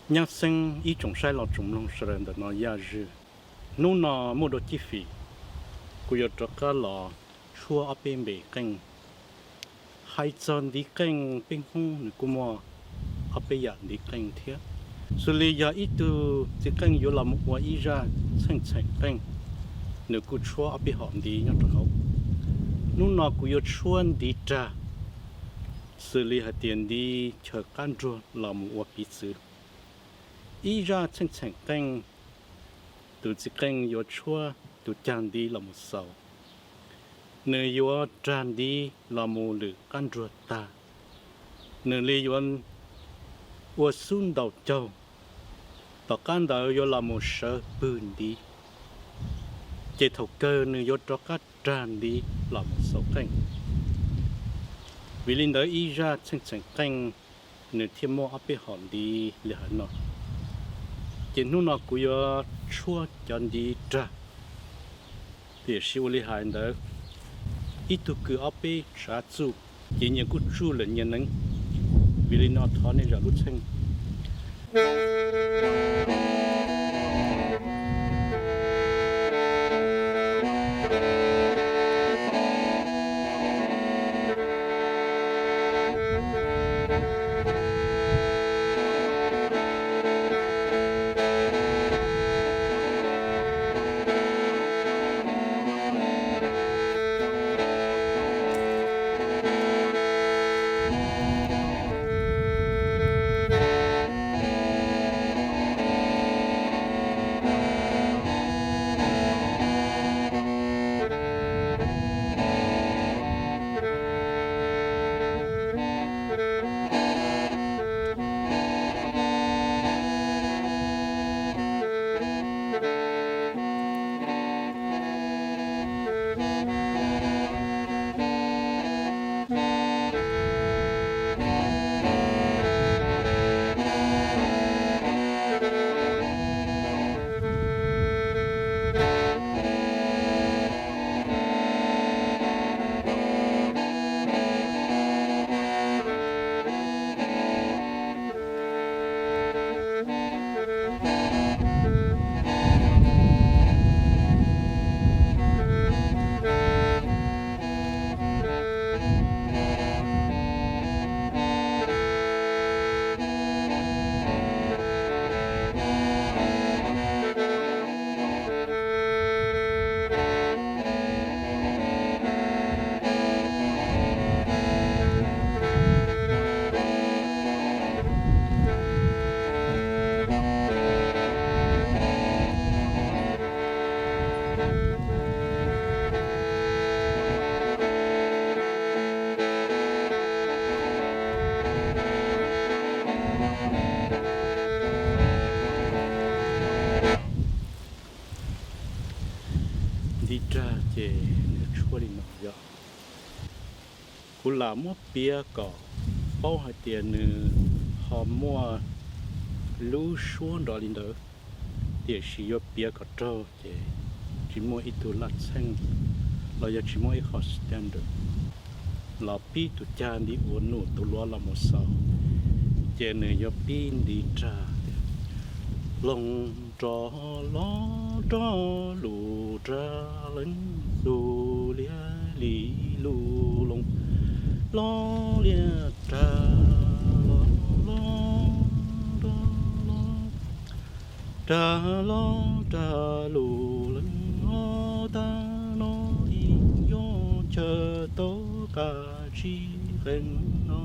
Nyab xeeb ib tsoom saib los tsoom mloog sawv daws ntawm no yaj zwg. Hnub no muaj dua cib fim, kuv yuav rov qab los tshuab ob peb npe qeej. Hais txog ntiv qeej, peb Hmoob nws kuj muaj ob peb yam ntiv qeej thiab. Xws li yog ib tug txiv qeej yuav los mus ua ib zaj txheej txheem qeej, nws kuj tshuab ob peb hom ntiv nyob rau hauv. Hnub no kuv yuav tshuab ntiv rag, xws li hais tias ntiv chaw qab nruag los mus ua piv txwv. Ib zaj txheej txheem qeej, tus txiv qeej yuav tshuab tus cag ntiv los mus xaus. Nws yuav rag ntiv los mus lwm qab nruag tag, nws li yuav ua xub ntaus caug, tom qab ntawd yuav los mus sawv pwg ntiv, ces thaum kawg nws yuav rov qab rag ntiv los mus xaus qeej. Vim li ntawd ib zaj txheej txheem qeej nws thiaj muaj ob peb hom ntiv li hais no. Ces hnub no kuv yuav tshuab cov ntiv rag, tiam sis ua li hais ntawd, ib tug kws ob peb tsav txuj, ces nyias kuj tsuj lawm nyias neev. Vim li no thov nej zam lub txheej. Ntiv rag ces nws tshuab li no yog, kuv lam muab piav kom paub hais tias nws ho muaj lub suab nrov li ntawd, tiam sis yuav piav kom raug ces tsis muaj ib tug laj txheej los yog tsis muaj ib qho standard los pib tus cag ntiv ua num tus luav los mus xaus, ces nws yuav pib ntiv rag tias, loog rov los rov lus rag leej xu liab li lus loog los liab rag los los rov los rag los rag lus leej ob tag no ib yog chaw tau qab tsib qeej no,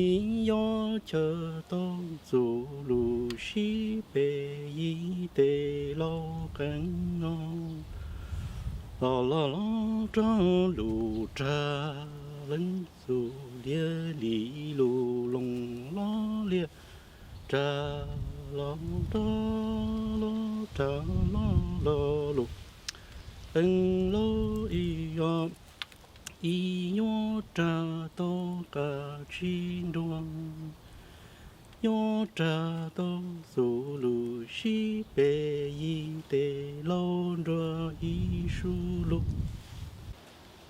ib yog chaw tau txuj lus sib pes yig tes laus qeej no. Los los los rov lus rag leej xu liab li lus loog los liab rag los rov los rag los los lus leej los ib yog, ib yog rag tau qab tsib nruab, yog rag tau txuj lus sib pes yig tes laus nruab ib su lus.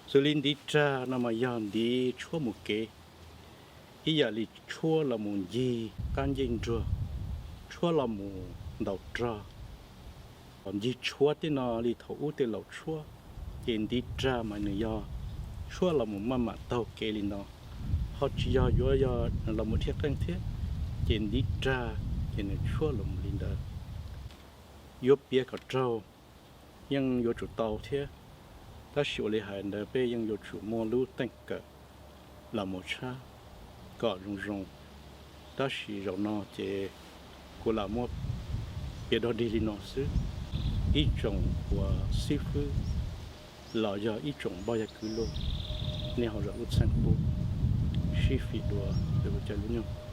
Xws li ntiv rag no mas yog ntiv tshuab mus kev. ib yam li tshuab los mus ncig qab ncej nruag, tshuab los mus ntaus rog. Ncig tshuab tej no li thaum ub tej laus tshuab, ces ntiv rag mas nws yog tshuab los mus maj mam taug kev li no, ho tsis yog yuav yog los mus dhia qeej thiab, ces ntiv rag ces nws tshuab los mus li ntawd. Yuav piav kom raug yeej yuav tsum tau thiab, tab sis ua li hais ntawd peb yeej yuav tsum muaj lub teej kawm los mus tshab kom zoo zoo. Tab sis zaum no ces kuv lam muab piav dog dig li no xwb. Ib tsoom uas xib fwb los yog ib tsoom npoj yag kwv luag, nej ho zam lub txim pub, sib fim dua rau kuv cov lub nyoog.